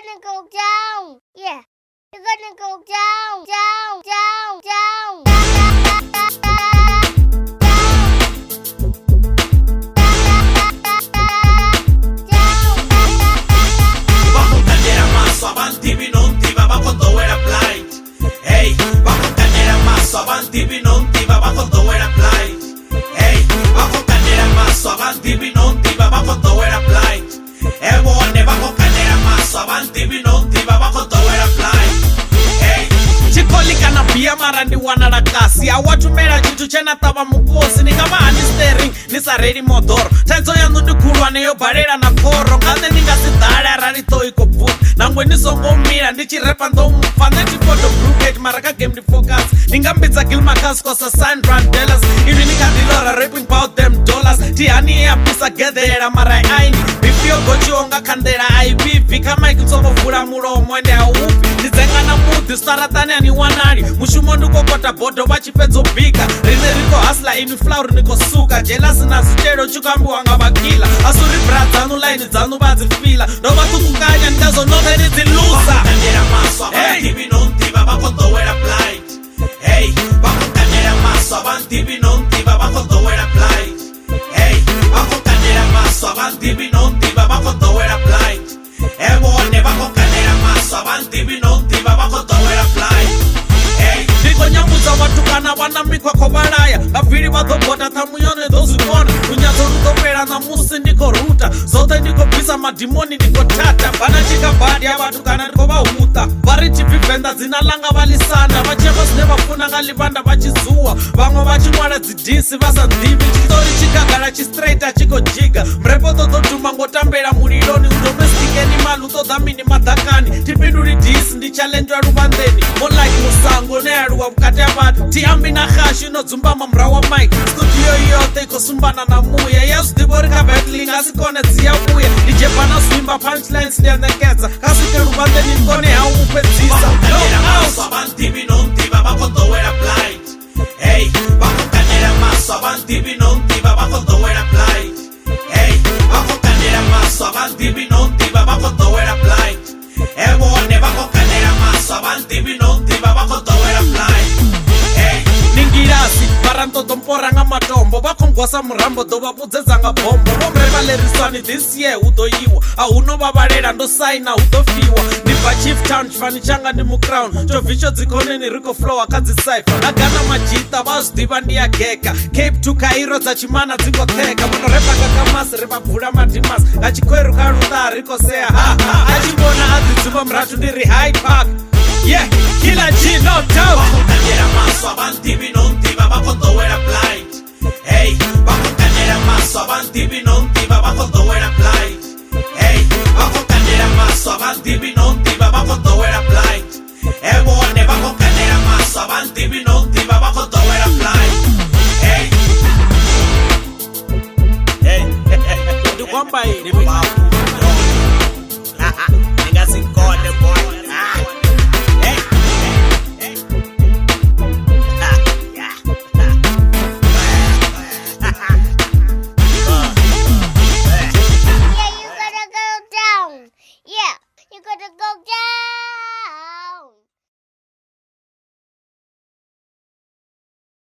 Gonna go down. Yeah. You're gonna go down, down, down, down. Va khou kandela maswa vha nḓivhi no nḓivha vha khou ḓowela blind. Hey, vha khou kandela maswa vha nḓivhi no nḓivha vha khou ḓowela blind. Hey, vha khou kandela maswa vha nḓivhi no nḓivha vha khou ḓowela blind. Hey, vhone vha khou kandela maswa vha nḓivhi no nḓivha vha khou ḓowela blind. Hey. Tshikoli kana bia mara ndi wanala kasi a wa thumela tshithu tshe na ṱavha mukosi ni nga vha hani steering ni sa reili moḓoro thaidzo yaṋu ndi khulwane yo balela na khoro nga nṋe ni nga si ḓale arali ṱo i khou bvuta nangwe ni songo mila ndi tshi repa ndo mupfa nṋe thi fodo blue mara kha game ndi focus ni nga mbidza gilmacasco sa sandrandelas inwi ni kha ḓi lora rapping about them dollars tihani i a fhisa geḓela mara aini bifi yo gotshiwo nga khanḓela a i vhibvi kha mike ni songo vula mulomo ende a upfi ndi dzenga na muḓi zwiṱaraṱani a ni wanali mushumo ndi kokota bodo vha tshi fhedza u bika riṋe ri khou hasla inwi flauri ni khou suka jelasi na zwitshelo tshi khou ambiwa nga vhakila a si uri bra dzaṋu ḽaini dzaṋu vha dzi fila ndo vha ṱhukukanya ndi ngazwo noṱhe ni dzi lusa. Kandela maswa vha Hey! nḓivhi no nḓivha vha khou ḓowela blind. Hey, vha khou kandela maswa vha nḓivhi no nḓivha vha khou ḓowela blind. Hey, vha khou kandela maswa vha nḓivhi no nḓivha vha khou ḓowela blind. Hey, vhone vha khou kandela maswa vha nḓivhi no nḓivha vha khou ḓowela blind. Hey. Ndi khou nyambudza vhathu kana vha na mikhwa khou vhalaya nga bvili vha ḓo bota ṱhamu yone ḓo zwi kona lunyadzo lu ḓo fhela ṋamusi ndi khou ruta zwoṱhe ndi khou bvisa madimoni ndi khou thatha vha na tshika badi ya vhathu kana ndi khou vha huṱa vha ri tshipfi venḓa dzina ḽanga vha ḽisanda vha tshi amba zwine vha funa nga ḽivhanda vha tshi zuwa vhaṅwe vha tshi ṅwala dzi disi vha sa ḓivhi tshiṱori tshi khagala tshi straight a tshi khou dzhiga mrepo ṱoḓo duma ngo tambela muliloni u domestic animal u ṱoḓa mini maḓakani thi fhinduli disi ndi challenge ya luvhanḓeni mo like musango ne aluwa vhukati ha vhathu thi ambi na xashu ino dzumbama murahu wa mike studio yoṱhe i khou sumbana na muya ya zwi ḓivha uri kha battle nga si kone dzi ya vhuya ndi dzhepa na zwimba punchlines ndi a ṋekedza kha swike luvhanḓeni ni kone ha u mu Vha fhedzisa khou no kandela out. maswa vha nḓivhi no nḓivha vha khou ḓowela blind. Hey, vha khou kandela maswa vha nḓivhi no nḓivha vha khou ḓowela blind. Hey, vha khou kandela maswa vha nḓivhi no nḓivha vha khou ḓowela blind. Hey, vhone vha khou kandela maswa vha nḓivhi no nḓivha vha khou ḓowela blind. Hey. Ni ngilasi mara nṱoḓo mpora nga matombo vha khou ngwasa murambo ḓo vha vhudzedza nga bombo vho mreva leriswani this year hu ḓo yiwa a hu no vha vhalela ndo saina hu ḓo fiwa ndi bva Chief Town tshifani tshanga ndi mucrown tshovisho dzikhoneni ri khou flowa kha dzi cypher nga gana madzhita vha zwi ḓivha ndi ya geka Cape to Cairo dza tshimana dzi khou ṱheka vho no repa nga kamasi ri vha bvula madimas nga tshikhweru kha luṱa ri khou sea ha ha a tshi vhona a ḓi dzumba murathu ndi ri Hyde Park, yeah, Killer G, no doubt. Vha khou kandela maswa vha nḓivhi no nḓivha vha khou ḓowela blind. Hey, vha khou kandela maswa vha nḓivhi no nḓivha vha khou ḓowela blind. Hey, vha khou kandela maswa vha nḓivhi no nḓivha vha khou ḓowela blind. Hey, vhone vha khou kandela maswa vha nḓivhi no nḓivha vha khou ḓowela blind. Hey. Hey, ndi khou amba ini.